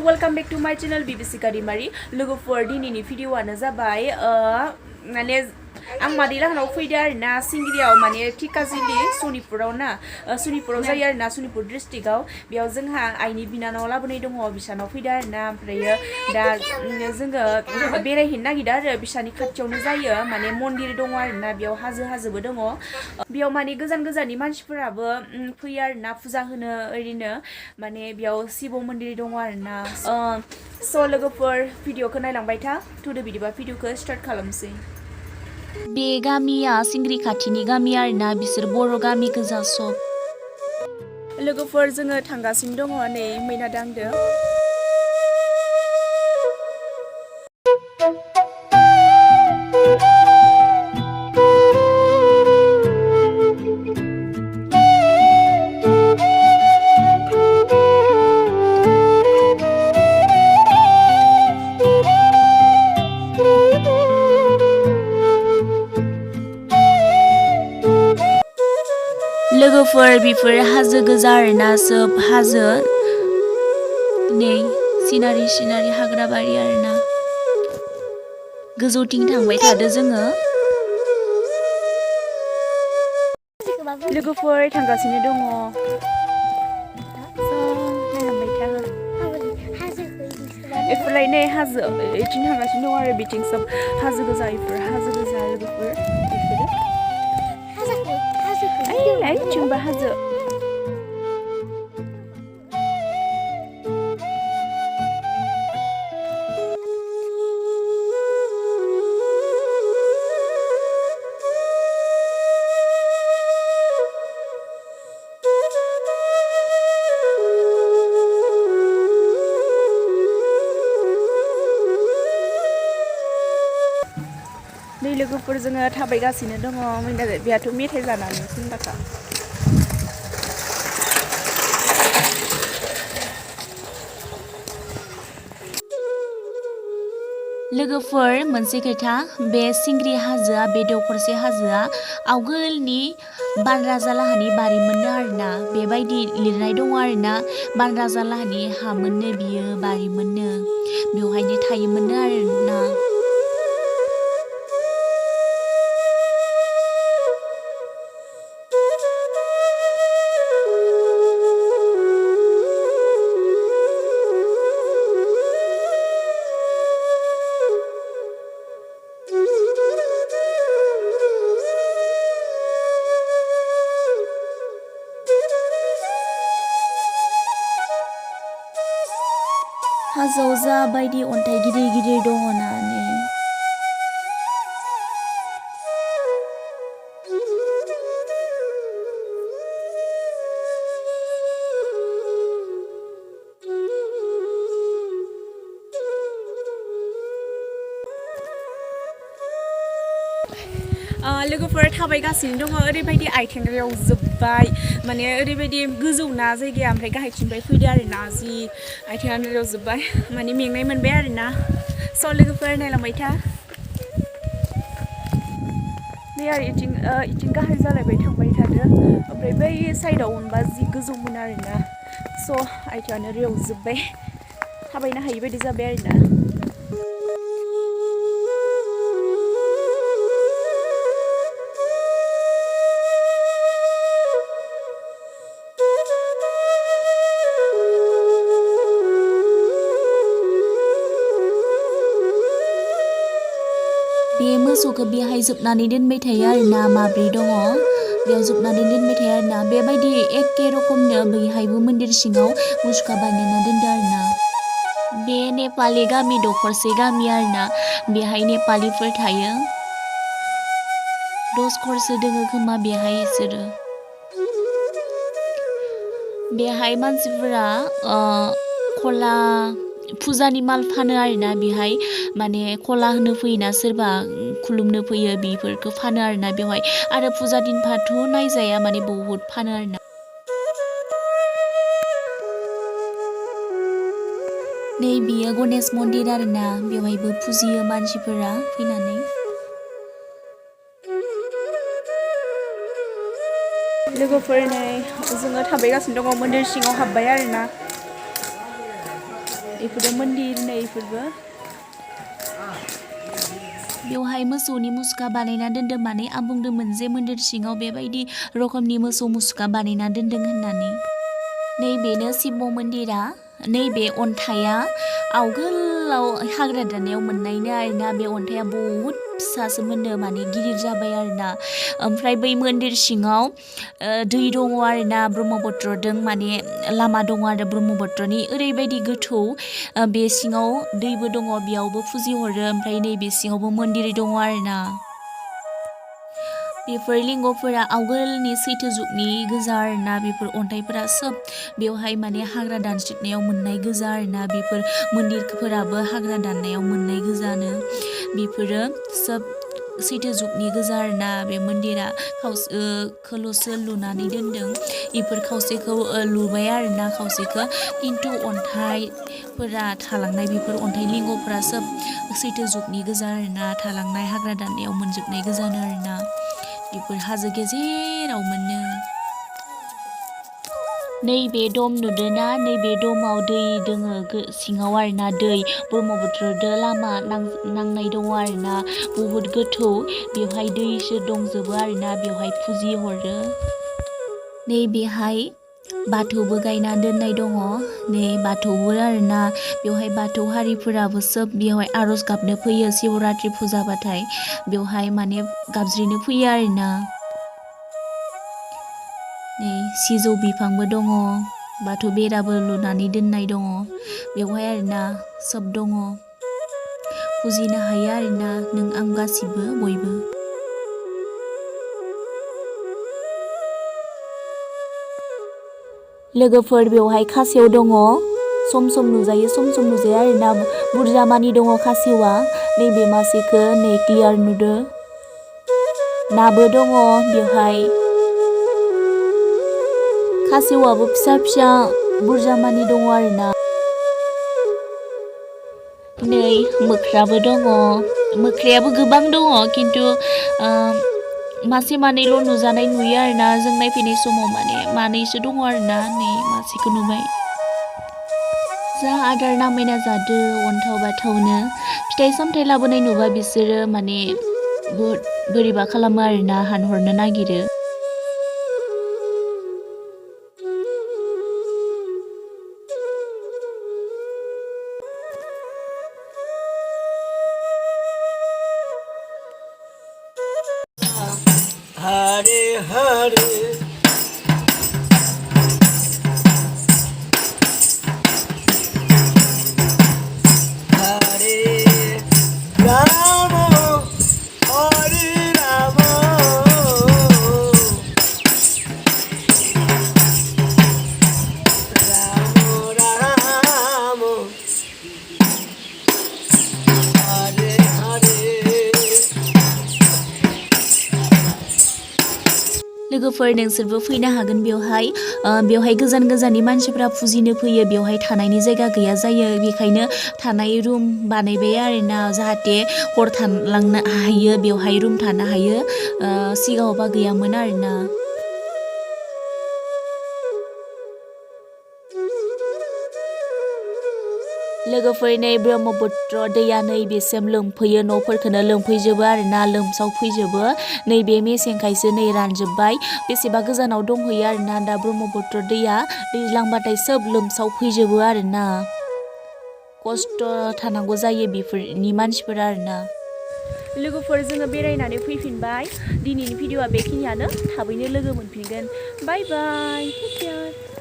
welcome back to my channel Bibisika daimary. लोगोफोर दिनैनि भिडिअ'आनो जाबाय माने आं मादैलाहानाव फैदो आरोना सिंगिरियाव माने थिकाजिलि सनिपुराव ना सनिपुराव जायो आरोना सनिपुर डिस्ट्रिक्टआव बेयाव जोंहा आइनि बिनानाव लाबोनाय दङ बिसानाव फैदो आरोना ओमफ्रायो दा जोङो बेरायहैनो नागिरदों आरो बिसानि खाथियावनो जायो माने मन्दिर दङ आरोना बेयाव हाजोबो दङ बेयाव माने गोजान गोजाननि मानसिफोराबो फैयो आरोना फुजा होनो ओरैनो माने बेयाव शिव मन्दिर दङ आरोना स' लोगोफोर भिडिअ'खौ नायलांबाय था थुदो बिदिबा भिडिअ'खौ स्टार्ट खालामसै बे गामिया सिंग्रि खाथिनि गामि आरोना बिसोर बर' गामि गोजा सब लोगोफोर जोङो थांगासिनो दङ नै मैना दांदो लोगोफोर बेफोर हाजो गोजा आरोना सोब हाजो नै सिनारि हाग्राबारि आरोना गोजौथिं थांबाय थादो जोङो लोगोफोर थांगासिनो दङ बेफोरलाय नै हाजो बिथिं थांगासिनो दङ आरो बिथिं सोब हाजो गोजा बेफोर हाजो गोजा लोगोफोर बेफोरो Ay, cumba hazo. नै लोगोफोर जोङो थाबायगासिनो दङ मैना बेहाथ' मेथाइ जानानै सिन्दाखा लोगोफोर मोनसे खोथा बे सिंग्रि हाजोआ बे दखरसे हाजोआ आवगोलनि बान राजा लाहानि बारिमोननो आरोना बेबायदि लिरनाय दङ आरोना बान राजा लाहानि हामोननो बियो बारिमोननो बेवहायनो थायोमोननो आरोना हाजोआव जा बायदि अन्थाइ गिदिर दङ ना नै लोगोफोर थाबायगासिनो दङ ओरैबायदि आथिं रेवजोब्बाय माने ओरैबायदि गोजौ ना जायगाया ओमफ्राय गाहायथिंनिफ्राय फैदो आरोना जि आथिङानो रेवजोब्बाय माने मेंनाय मोनबाय आरोना स' लोगोफोर नायलांबाय था नै आरो इथिं गाहाय जालायबाय थांबाय थादो ओमफ्राय बै साइडआव मोनबा जि गोजौमोन आरोना स' आथिङानो रेवजोब्बाय थाबायनो हायि बायदि जाबाय आरोना बे मोसौखौ बेहाय जोबनानै दोनबाय थायो आरोना माब्रै दङ बेयाव जोबनानै दोनबाय थायो आरोना बेबायदि एखे रोखोमनो बैहायबो मन्दिर सिङाव मुसुखा बानायना दोनदो आरोना बे नेपालि गामि दखरसे गामि आरोना बेहाय नेपालिफोर थायो 10 घरसो दोङो खोमा बेहाय इसोरो बेहाय मानसिफोरा खला फुजानि माल फानो आरोना बेहाय माने खला होनो फैयोना सोरबा खुलुमनो फैयो बेफोरखौ फानो आरोना बेवहाय आरो फुजा दिनफाथ' नायजाया माने बहुत फानो आरोना नै बियो गणेश मन्दिर आरोना बेवहायबो फुजियो मानसिफोरा फैनानै लोगोफोर नै जोङो थाबायगासिनो दङ मन्दिर सिङाव हाबबाय आरोना इफोरो मन्दिर होननाय इफोरबो बेवहाय मोसौनि मुसुखा बानायना दोनदों माने आं बुंदोंमोन जे मन्दिर सिङाव बेबायदि रोखोमनि मोसौ मुसुखा बानायना दोनदों होननानै नैबेनो शिव मन्दिरा नैबे अन्थाइया आवगोलाव हाग्रा दाननायाव मोननायनो आरोना बे अन्थाइया बहुद फिसासोमोननो माने गिदिर जाबाय आरोना ओमफ्राय बै मन्दिर सिङाव दै दङ आरोना ब्रह्मपुत्रजों माने लामा दङ आरो ब्रह्मपुत्रनि ओरैबायदि गोथौ बे सिङाव दैबो दङ बेयावबो फुजिहरो ओमफ्राय नैबे सिङावबो मन्दिर दङ आरोना बेफोर लिंगफोरा आवगोलनि सैथो जुगनि गोजा आरोना बेफोर अन्थाइफोरा सोब बेवहाय माने हाग्रा दानस्रिनायाव मोननाय गोजा आरोना बेफोर मन्दिरफोराबो हाग्रा दाननायाव मोननाय गोजानो बेफोरो सोब सैथो जुगनि गोजा आरोना बे मन्दिरा खावसेखौल'सो लुनानै दोनदों बेफोर खावसेखौ लुबाय आरोना खावसेखौ खिन्थु अन्थाइफोरा थालांनाय बेफोर अन्थाइ लिंगफोरा सोब सैथो जुगनि गोजा आरोना थालांनाय हाग्रा दाननायाव मोनजोबनाय गोजानो आरोना बेफोर हाजो गेजेराव मोनो नैबे दम नुदोंना नैबे दमाव दै दोङो सिङाव आरोना दै ब्रह्मपुत्रदो लामा नांनाय दङ आरोना बहुद गोथौ बेवहाय दैसो दंजोबो आरोना बेवहाय फुजिहरो नैबेहाय बाथौबो गायना दोननाय दङ नै बाथौबो आरोना बेवहाय बाथौ हारिफोराबो सोब बेवहाय आर'ज गाबनो फैयो शिवरात्रि फुजाबाथाय बेवहाय माने गाबज्रिनो फैयो आरोना नै सिजौ बिफांबो दङ बाथौ बेराबो लुनानै दोननाय दङ बेवहाय आरोना सोब दङ फुजिनो हायो आरोना नों आं गासिबो बयबो लोगोफोर बेवहाय खासेव दङ सम सम नुजायो सम सम नुजाया आरोना बुरजा मानि दङ खासेवा नैबे मासेखौ नै क्लियार नुदो नाबो दङ बेवहाय खासेवाबो फिसा फिसा बुरजा मानि दङ आरोना नै मोख्राबो दङ मोख्रायाबो गोबां दङ खिन्थु मासे मानैल' नुजानाय नुयो आरोना जों नायफैनाय समाव माने मानैसो दङ आरोना नै मासेखौ नुबाय जा आदार नामायना जादो अन्थाव बाथावनो फिथाइ सामथाइ लाबोनाय नुबा बिसोरो माने बोरैबा खालामो आरोना हानहरनो नागिरो हरे हरे हरे राम हरे राम राम राम हरे हरे लोगोफोर नोंसोरबो फैनो हागोन बेवहाय गोजान गोजाननि मानसिफ्रा फुजिनो फैयो बेवहाय थानायनि जायगा गैया जायो बेखायनो थानाय रुम बानायबाय आरोना जाहाथे हर थालांनो हायो बेवहाय रुम थानो हायो सिगाङावबा गैयामोन आरोना लोगोफोर नै ब्रह्मपुत्र दैया नैबेसिम लोमफैयो न'फोरखौनो लोमफैजोबो आरोना लोमसावफैजोबो नैबे मेसेंखायसो नै रानजोब्बाय बेसेबा गोजानाव दंहैयो आरोना दा ब्रह्मपुत्र दैया दैज्लांबाथाय सोब लोमसावफैजोबो आरोना खस्थ' थानांगौ जायो बेफोरनि मानसिफोरा आरोना लोगोफोर जोङो बेरायनानै फैफिनबाय दिनैनि भिडिअ'आ बेखिनियानो थाबैनो लोगो मोनफिनगोन बाय बाय टेक केयार